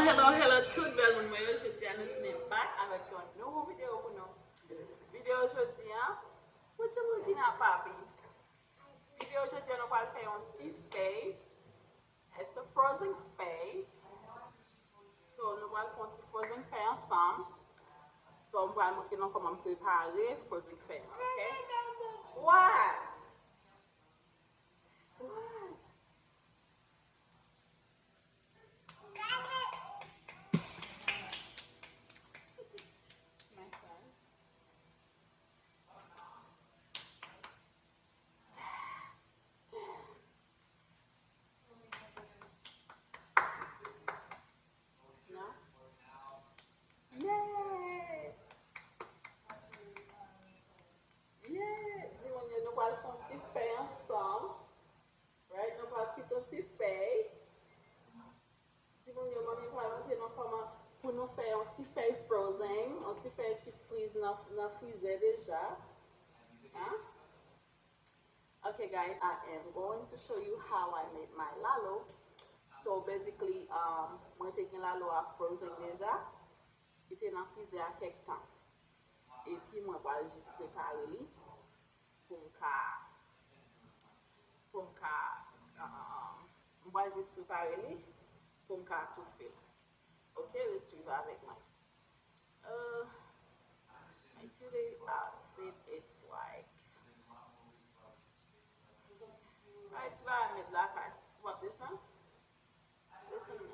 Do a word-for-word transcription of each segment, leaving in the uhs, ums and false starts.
Hello, hello tout bèl moun mwen yo. Jodi a nou tounen back avèk yon nouvo videyo pou nou. Videyo jodi a, what you looking at, papi? Videyo jodi a nou pral fè yon ti fèy. It's a frozen fèy. So nou pral fè yon ti frozen fèy ansanm. So m pral montre nou kòman m prepare frozen fèy mwen, ok? What? What? My son. Non? Yeah! Yeah! Di moun yo nou pral fè yon ti fèy ansanm. Right? Nou pral kwit yon ti fèy. Timoun yo, manmi pral montre nou kòman pou nou fè yon ti fèy frozen, yon ti fèy ki friz nan, nan frizè deja. Hein? Okay, guys, I am going to show you how I made my lalo. So, basically, um, mwen te gen lalo a frozen deja. Li te nan frizè a kèk tan. Epi mwen pral jis prepare li pou m ka, pou m ka, uh, m pral jis prepare li pou m ka toufe l. Ok, ret swiv avèk mwen. Uh, my today outfit, it's like, ay, ti bagay met lakay. What, this one? This one, no.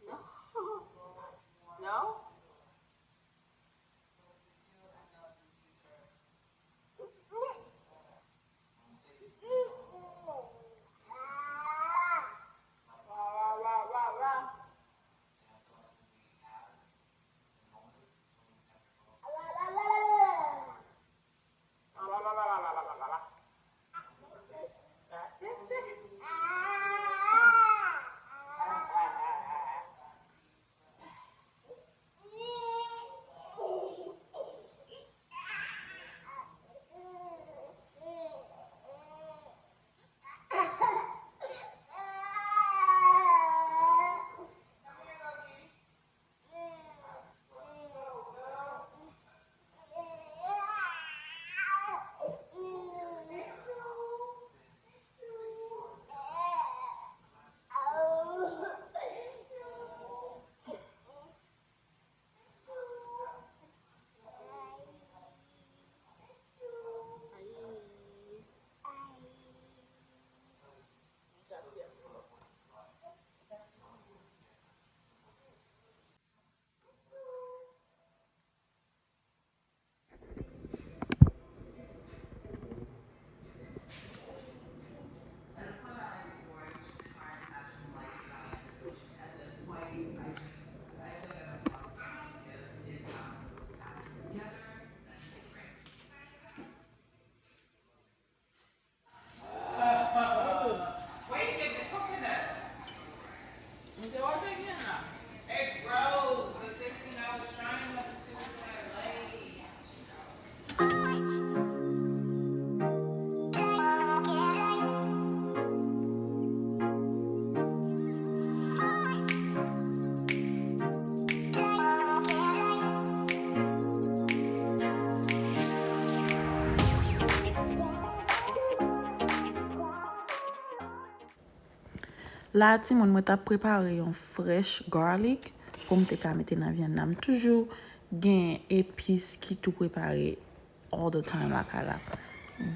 No. No? La a, timoun, mwen t ap prepare yon fresh garlic pou m te ka mete nan vyann nan. M toujou gen epis ki tou prepare all the time lakay la.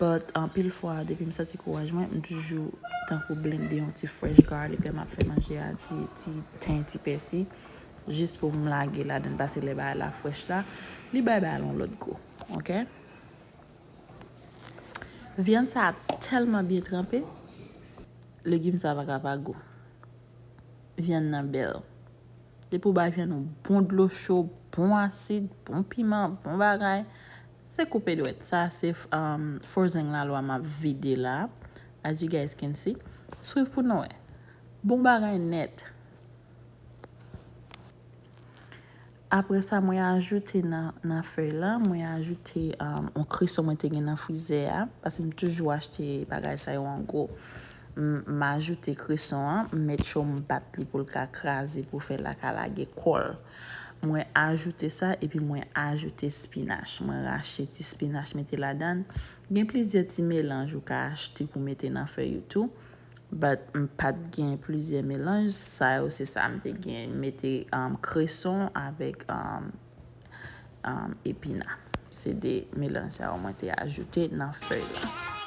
But anpil fwa, depi m santi kouraj mwen, m toujou tankou blende yon ti fresh garlic lè m ap fè manje a, ti, ti ten, ti pèsi, jis pou m lage ladan l, paske lè bagay la fresh la, li bay bagay la yon lòt gou, ok? Vyann sa a tèlman byen tranpe, legim sa a pa ka pa gou. Vyann nan bèl. Depi w bay vyann ou bon dlo cho, bon asid, bon piman, bon bagay, se koupe dwèt. Sa se, um, frozen lalo a m ap vide la. As you guys can see. Swiv pou nou wè. Bon bagay nèt. Apre sa, mwen ajoute nan, nan fèy la, mwen ajoute, um, yon kreson mwen te gen nan frizè a, paske m toujou achte bagay sa yo an gwo. m, m ajoute kreson an, m met cho m bat li pou l ka kraze, pou fè l ka lage kò l. Mwen ajoute sa, epi mwen ajoute spinach. Mwen rache ti spinach, mete ladan. Gen plizyè ti melanj ou ka achte pou mete nan fèy ou tou. But m pa t gen plizyè melanj. Sa yo, se sa m te gen. Mete, um, kreson avèk, um, um, epina. Se de melanj sa yo mwen te ajoute nan fèy la.